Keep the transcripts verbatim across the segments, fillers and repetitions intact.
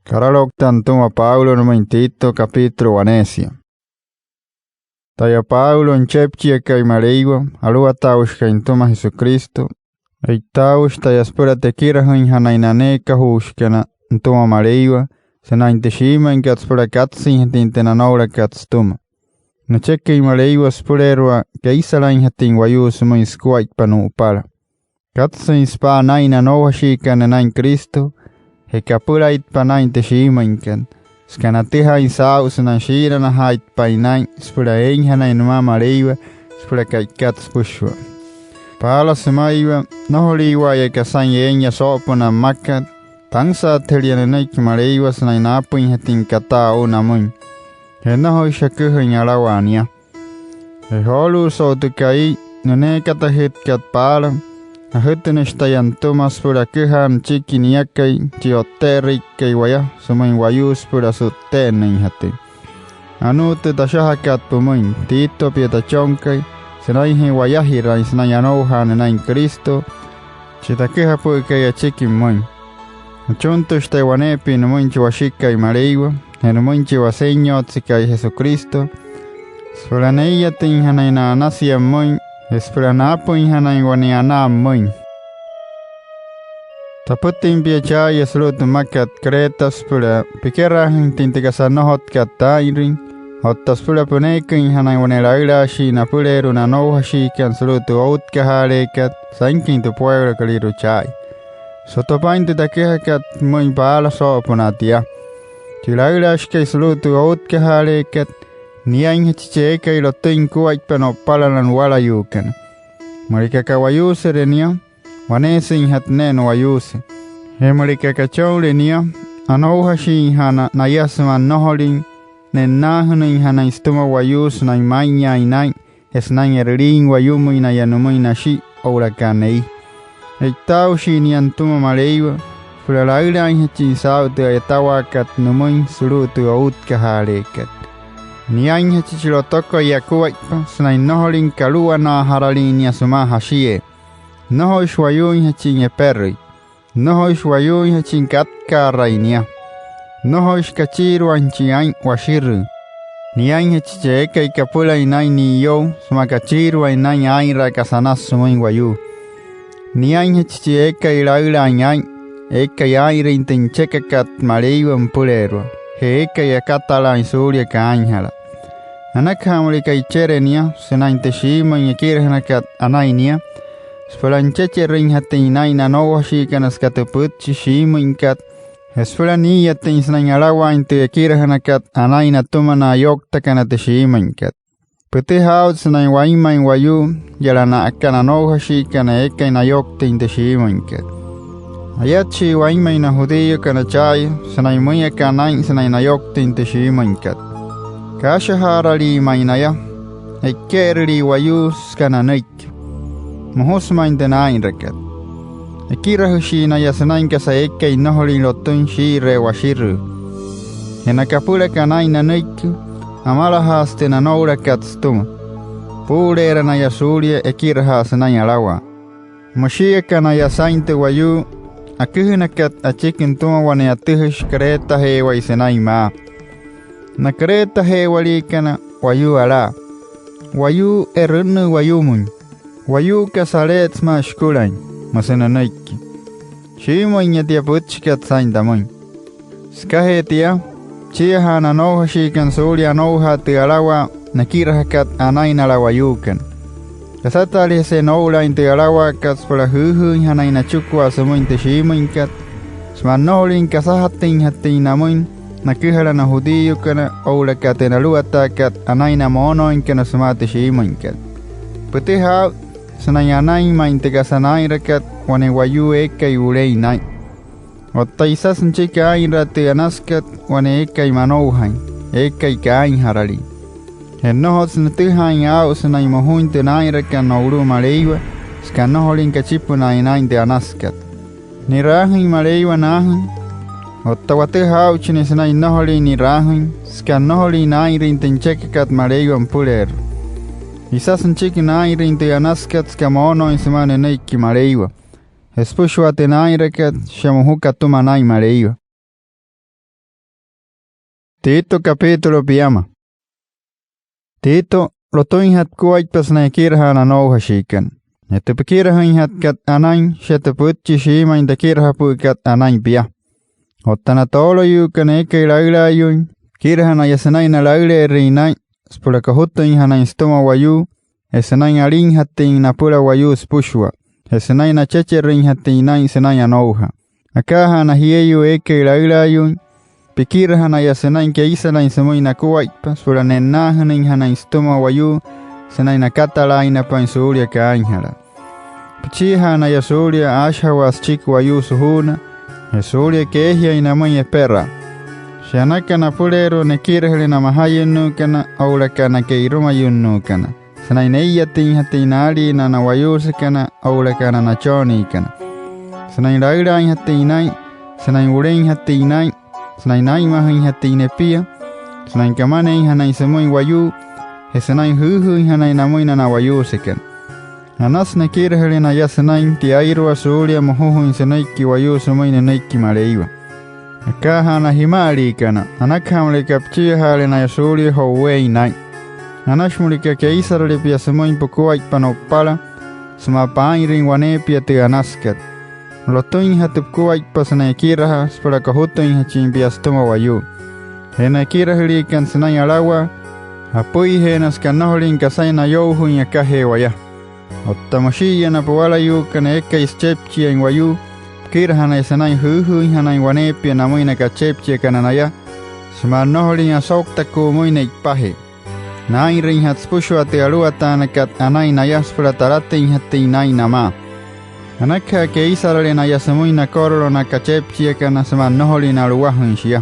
Karaloukta nütüma Pablo nümüin Tito, capítulo waneesia. Taya, Pablo, nüchepchiakai Maleiwa, aluwataaushikai nütüma Jesucristo, e'itaaushi taya süpüla tü ekirajüinjanain na aneekajuushikana nütüma Maleiwa sünain tü shiimüinkat süpüla katsüinjatüin tü nanoulakat sütüma. Nücheküin Maleiwa süpüleerua keisalainjatüin wayuu sümüin sukuaippa nu'upala. Katsüinsü paala naa'in na anoujashiikana nünain Cristo, je kapülaitpa naa'in tü shiimüinkat, süka natüjaain saa'u sünain shii'iranajaaitpain naa'in süpüla eeinjanain nümaa Maleiwa süpüla ka'ikat süpüshua. Paala sümaiwa, nnojoliiwa'aya kasain eeinya soo'opünaa mmakat, tansaatajülia nünüiki Maleiwa sünain naapüinjatüin kataa o'u namüin. Je nnojoishi aküjain alawaa nia. Je joolu'u so'u tü ka'i nüneekatajütkat paala, ajütünüshi taya nütüma süpüla aküjaa nüchiki niakai chi O'tte'erüikai waya sümüin wayuu süpüla su'tte'ennüinjatüin. Anuu tü tashajakat pümüin, Tito pia tachonkai, sünainjee wayajiraain sünain anoujaa nünain Cristo, chi taküjapü'ükai achiki pümüin. Achuntüshi taya waneepia nümüin chi Washikai Maleiwa je nümüin chi Wasenyotsekai Jesucristo süpüla nee'iyatüinjanain na'anasia pümüin je süpüla naapüinjanain wane anaa pümüin. Tapütüin pia cha'aya sulu'u tü mmakat Creta süpüla pikeraajüinjatüin tü kasa nnojotkat taa'inrüin, otta süpüla püneeküinjanain wane laülaashii napüleerua na anoujashiikana sulu'u tü outkajaaleekat sainküin tü pueulokalüirua cha'aya. Soto paa'in tü taküjakat pümüin paala soo'opünaa tia: Chi laülaashikai sulu'u tü outkajaaleekat, niainjachi chi eekai lotüin nukuaippa no'upala na nuwalayuukana. Müleka ka'wayuusere nia, waneesüinjatü ne'e nu'wayuuse. Je müleka kachonle nia, anoujashiinjana naya sümaa nnojolin ne'nnaajünüinjanain sütüma wayuu sünain maa'inyaain naa'in je sünain e'rüliin wayumüin naya nümüin nashi oo'ulaka ne'e. E'itaaushii nia nütüma Maleiwa süpüla laülaainjachin saa'u tü a'yatawaakat nümüin sulu'u tü outkajaaleekat. Niainjachi chi lotokoi akuaippa sünain nnojolüin kaluwanaajaralin nia sümaa jashiee. Nnojoishi wayuuinjachin eperüin. Nnojoishi wayuuinjachin katkaarain nia. Nnojoishi kachiiruainjachin aa'in washirüü. Niainjachi chi eekai kapülain naa'in ni'iyou sümaa kachiiruain naa'in aa'inraa kasa anasü sümüin wayuu. Niainjachi chi eekai laülaain aa'in eekai aa'inrüin tü nüchekakat Maleiwa nüpüleerua je eekai akatalaain suulia kaainjalaa. Anakaja müleka ichere nia sünain tü shiimüin ekirajünakat anain nia süpüla nüchecherüinjatüin naa'in na anoujashiikana süka tü pütchi shiimüinkat je süpüla nii'iyatüin sünain alawaain tü ekirajünakat anain natüma na ayouktakana tü shiimüinkat. Pütüjaa aa'ut sünain wainmain wayuu yala na'aka na anoujashiikana eekai nayouktüin tü shiimüinkat. Ayatshii wainmain na judíokana cha'aya sünain müin aka naa'in sünain nayouktüin tü shiimüinkat. Kaashajaaralii ma'i naya, e'ike'erülii wayuu süka nanüiki. Mojusü ma'i tü naa'inrakat. Ekirajüshii naya sünain kasa eekai nnojolin lotüin shii'iree washirüü. Je na kapülakana aa'in nanüiki, amalajaasü tü nanoulakat sütüma. Puu'ule'era naya suulia ekirajaa sünain alawaa. Müshii aka naya saa'in tü wayuu aküjünakat achiki nütüma wane atüjüshi Cretaje'ewai sünain maa: Na Cretaje'ewaliikana, wayuu alaa, wayuu e'rünnüü wayumüin, wayuu kasa ale'et sümaa shikulain, müsü nünüiki. Shiimüinya tia pütchikat saa'in tamüin. Sükajee tia, süchiajaa na anoujashiikana suulia anoujaa tü alawaa nekirajakat anain na a'lawayuukana. Kasataalejese noo'ulaain tü alawaakat süpüla jüüjüüinjanain nachikua sümüin tü shiimüinkat sümaa nnojolüin kasajatüinjatüin namüin naküjala na judíokana oo'ulaka tü naluwataakat anain na moonooinkana sümaa tü shiimüinkat. Pütüjaa aa'ut sünain anain ma'i tü kasa naa'inrakat wane wayuu eekai wulein naa'in. Otta isasü nüchiki aa'inraa tü anasükat wane eekai manoujain, eekai kaainjaralin. Je nnojotsü nütüjaain aa'u sünain mojuin tü naa'inrakat no'ulu'u Maleiwa, süka nnojolüin kachipünaain naa'in tü anasükat. Ni'raajüin Maleiwa naajüin. Otta watüjaa aa'uchi nia sünain nnojolin ni'raajüin, süka nnojolin naa'inrüin tü nüchekakat Maleiwa nüpüleerua. Isasü nüchiki naa'inrüin tü anasükat süka moonooin sümaa nünüiki Maleiwa. Je süpüshua tü naa'inrakat, shia mojuka atüma naa'in Maleiwa. Tito, capítulo piama. Tito, lotüinjatü pukuaippa sünain ekirajaa na anoujashiikana. Je tü pikirajüinjatkat anain, shia tü pütchi shiimüin tü ekirajapü'ükat anain pia. Otta na tooloyuukana eekai laülaayuuin, pikiraja naya sünain na laüle'erüin naa'in süpüla kojutüinjanain sütüma wayuu, je sünain alinjatüin napüla wayuu süpüshua, je sünain nachecherüinjatüin naa'in sünain anoujaa. Akaajaa na jieyuu eekai laülaayuuin, pikiraja naya sünain keisalain sümüin nakuaippa süpüla ne'nnaajünüinjanain sütüma wayuu sünain nakatalaainapain suulia kaainjalaa. Püchiajaa naya suulia aashajawaa süchiki wayuu sujuuna, je suulia keejiain namüin eperaa. Shia anaka napüleerua nekirajüle na majayünnuukana oo'ulaka na ke'irumayünnuukana sünain nee'iyatüinjatüin naaliina na wayuusekana oo'ulaka na nachooniikana, sünain laülaainjatüin naa'in, sünain wuleinjatüin naa'in, sünain naa'inmajüinjatüin nepia, sünain kamaneeinjanain sümüin wayuu, je sünain jüüjüüinjanain namüin na na'wayuusekana. Anasü nekirajüle naya sünain tiairua suulia mojujüin sünüiki wayuu sümüin nünüiki Maleiwa. Akaajaa na jima'aliikana, anakaja müleka püchiajaale naya suulia jo'uweein naa'in. Anashi müleka keisarale pia sümüin pukuaippa nu'upala sümaa paa'inrüin waneepia tü anasükat. Lotüinjatü pukuaippa sünain ekirajaa süpüla kojutüinjachin pia sütüma wayuu. Je na ekirajüliikana sünain alawaa, apüijeena süka nnojolin kasain nayoujain akajee waya. Otta müshi'iya na puwalayuukana eekai süchepchiain wayuu, pikiraja naya sünain jüüjüüinjanain waneepia namüin na kachepchiakana naya, sümaa nnojolin asouktaku'umüin ne'ipajee. Naa'inrüinjatü süpüshua tü aluwataanakat anain naya süpüla talatüinjatüin naa'in namaa. Anakaja keisarale naya sümüin nakorolo na kachepchiakana sümaa nnojolin na'luwajüin shia.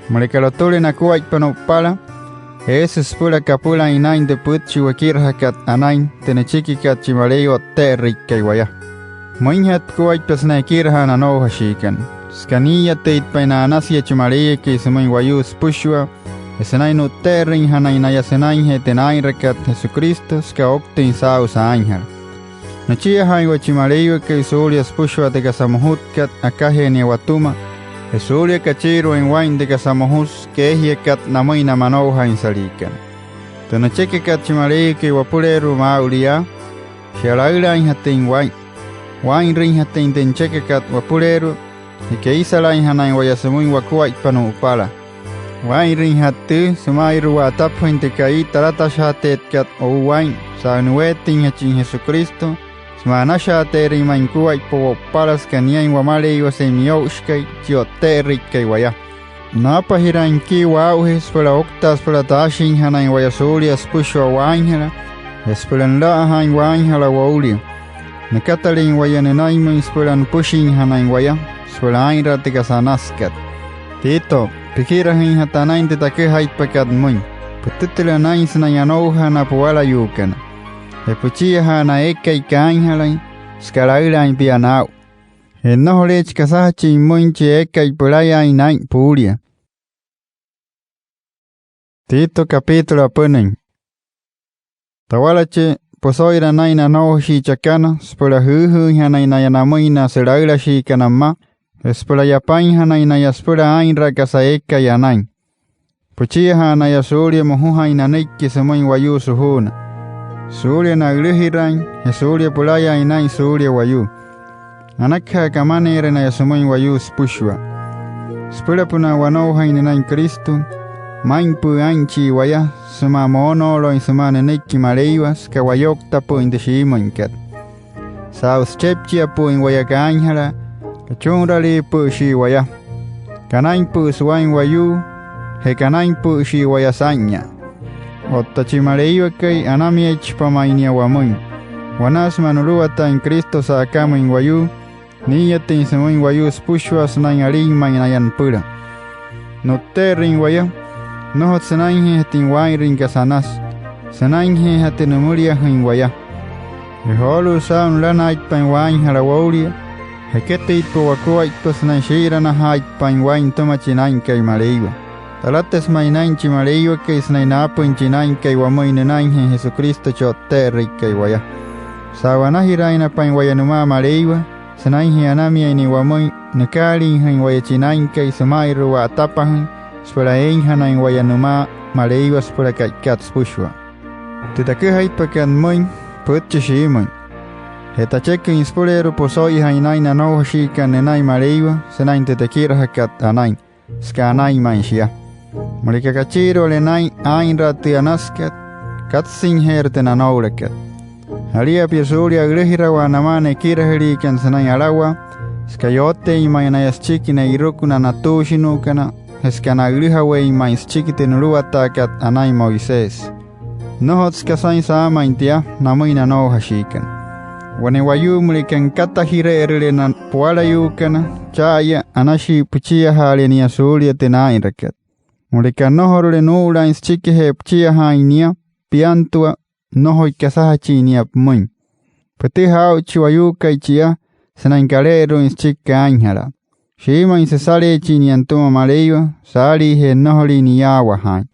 Müleka lotüle nakuaippa nu'upala, eesü süpüla kapülain naa'in tü pütchi wekirajakat anain, tü nüchikikat chi Maleiwa O'tte'erüikai waya. Müinjatü pukuaippa sünain ekirajaa na anoujashiikana, süka nii'iyatüitpain na'anasia chi Maleiwakai sümüin wayuu süpüshua, je sünain nu'tte'erüinjanain naya sünainjee tü naa'inrakat Jesucristo süka ouktüin saa'u saainjala. Nüchiajaain waya chi Maleiwakai suulia süpüshua tü kasa mojutkat akajee nia watüma, je suulia kachiiruain waa'in tü kasa mojusü keejiakat namüin na manoujainsaliikana. Tü nüchekakat chi Maleiwakai wapüleerua maa'ulu yaa, shia laülaainjatüin waa'in, waa'inrüinjatüin tü nüchekakat wapüleerua, je keisalainjanain waya sümüin wakuaippa nu'upala. Waa'inrüinjatü tüü süma'inru'u wa'atapajüin tü ka'i talatashaateetkat o'u waa'in saa'u nuweetüinjachin Jesucristo, sümaa anashaateerüin ma'i nukuaippa wo'upala süka niain Wamaleiwasein Miyo'ushikai, chi O'tte'erüikai waya. Naapajiraain nikii waa'ujee süpüla ouktaa süpüla taashinjanain waya suulia süpüshua waainjala, je süpüla nüla'ajaain waainjala woulia. Nükatalüin waya nünainmüin süpüla nüpüshinjanain waya süpüla aa'inraa tü kasa anasükat. Tito, pikirajüinjatü anain tü taküjaitpakat pümüin. Pütütüla naa'in sünain anoujaa na puwalayuukana. Je püchiajaa na eekai kaainjalain, süka laülaain pia naa'u. Je nnojoleechi kasajachin pümüin chi eekai pülayaain naa'in puulia. Tito, capítulo apünüin. Tawalachee, püso'ira naa'in na anoujashii chakana süpüla jüüjüüinjanain naya namüin na sülaülashiikana mma, je süpüla yapainjanain naya süpüla aa'inraa kasa eekai anain. Püchiajaa naya suulia mojujain nanüiki sümüin wayuu sujuuna, suulia na'ülüjiraain je suulia pülayaain naa'in suulia wayuu. Anakaja kamaneere naya sümüin wayuu süpüshua. Süpülapünaa wanoujain nünain Cristo, maa'impü'ü aa'inchii waya sümaa moonooloin sümaa nünüiki Maleiwa süka wayouktapü'üin tü shiimüinkat. Saa'u süchepchiapü'üin waya kaainjalaa, kachunraliipü'üshii waya. Kanaimpü'üsü waa'in wayuu, je kanaimpü'üshii waya saa'inya. Otta chi Maleiwakai, anamiaichipa ma'i nia wamüin. Wanaa sümaa nuluwataain Cristo sa'akamüin wayuu, nii'iyatüin sümüin wayuu süpüshua sünain alin ma'i naya nüpüla. Nu'tte'erüin waya, nnojotsü sünainjeejatüin waa'inrüin kasa anasü, sünainjeejatü nümüliajüin waya. Je joolu'u saa'u nülanaaitpain waainjala woulia, jeketüitpa wakuaippa sünain shii'iranajaaitpain waa'in nütüma chi Naa'inkai Maleiwa. Talatüsü ma'i naa'in chi Maleiwakai sünain naapüin chi Naa'inkai wamüin nünainjee Jesucristo chi O'tte'erüikai waya. Saa'u anajiraainapain waya nümaa Maleiwa sünainjee anamiain nia wamüin, nükaaliijüin waya chi Naa'inkai süma'inru'u wa'atapajüin süpüla eeinjanain waya nümaa Maleiwa süpüla ka'ikat süpüshua. Tü taküjaitpakat pümüin, pütchi shiimüin. Je tacheküin süpüleerua püso'ijain naa'in na anoujashiikana nünain Maleiwa sünain tü tekirajakat anain, süka anain ma'i shia. Müleka kachiiruale naa'in aa'inraa tü anasükat, katsüinjeerü tü nanoulakat. Jalia pia suulia a'ülüjirawaa namaa na ekirajüliikana sünain alawaa, süka yooteein ma'i naya süchiki ne'iruku na natuushinuukana, je süka na'ülüjaweein ma'i süchiki tü nuluwataakat anain Moisés. Nnojotsü kasain saamain tia namüin na anoujashiikana. Wane wayuu müleka nükatajire'erüle na puwalayuukana cha'aya, anashii püchiajaale nia suulia tü naa'inrakat. Müleka nnojorule nuu'ulaain süchikijee püchiajaain nia piantua, nnojoika asajachin nia pümüin. Pütüjaa aa'uchi wayuukai chia sünain kale'eru'uin süchiki kaainjalaa. Shiimüin süsaleechin nia nütüma Maleiwa saaliijee nnojolin niyaawajaain.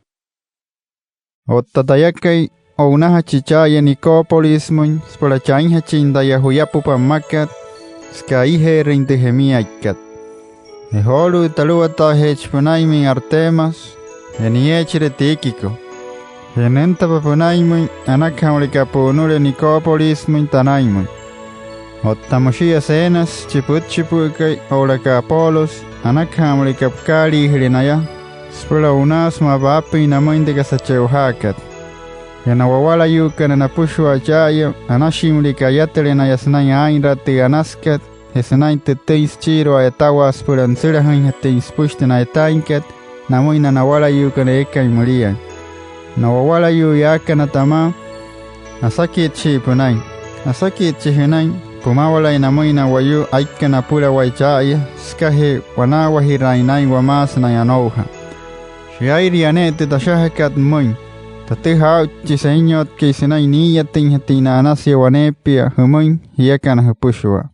Otta tayakai, o'unajachi cha'aya Nicópolismüin süpüla chainjachin taya juyapüpa mmakat süka aijeerüin tü jemiaikat. Je joolu'u, taluwataajeechi pünainmüin Artemas je nieechire Tíquico. Je nüntapa pünainmüin, anakaja müleka pu'unüle Nicópolismüin tanainmüin. Otta müshia Zenas, chi pütchipü'ükai, oo'ulaka Apolos, anakaja müleka pükaaliijüle naya süpüla o'unaa sümaa paapüin namüin tü kasa che'ojaakat. Je na wawalayuukana napüshua cha'aya, anashii müleka ayatüle naya sünain aa'inraa tü anasükat je sünain tütüin süchiirua a'yatawaa süpüla nüsülajüinjatüin süpüshi tü na'yataainkat namüin na nawalayuukana eekai müliain. Na wawalayuu yaakana tamaa, asakitshii pünain. Asakitshi jünain pümawalain namüin na wayuu aikana apülawai cha'aya, sükajee wanaawajiraain naa'in wamaa sünain anoujaa. Shiairia ne'e tü tashajakat pümüin, tatüjaa aa'uchi chi Senyotkai sünain nii'iyatüinjatüin na'anasia waneepia jümüin jiakana jüpüshua.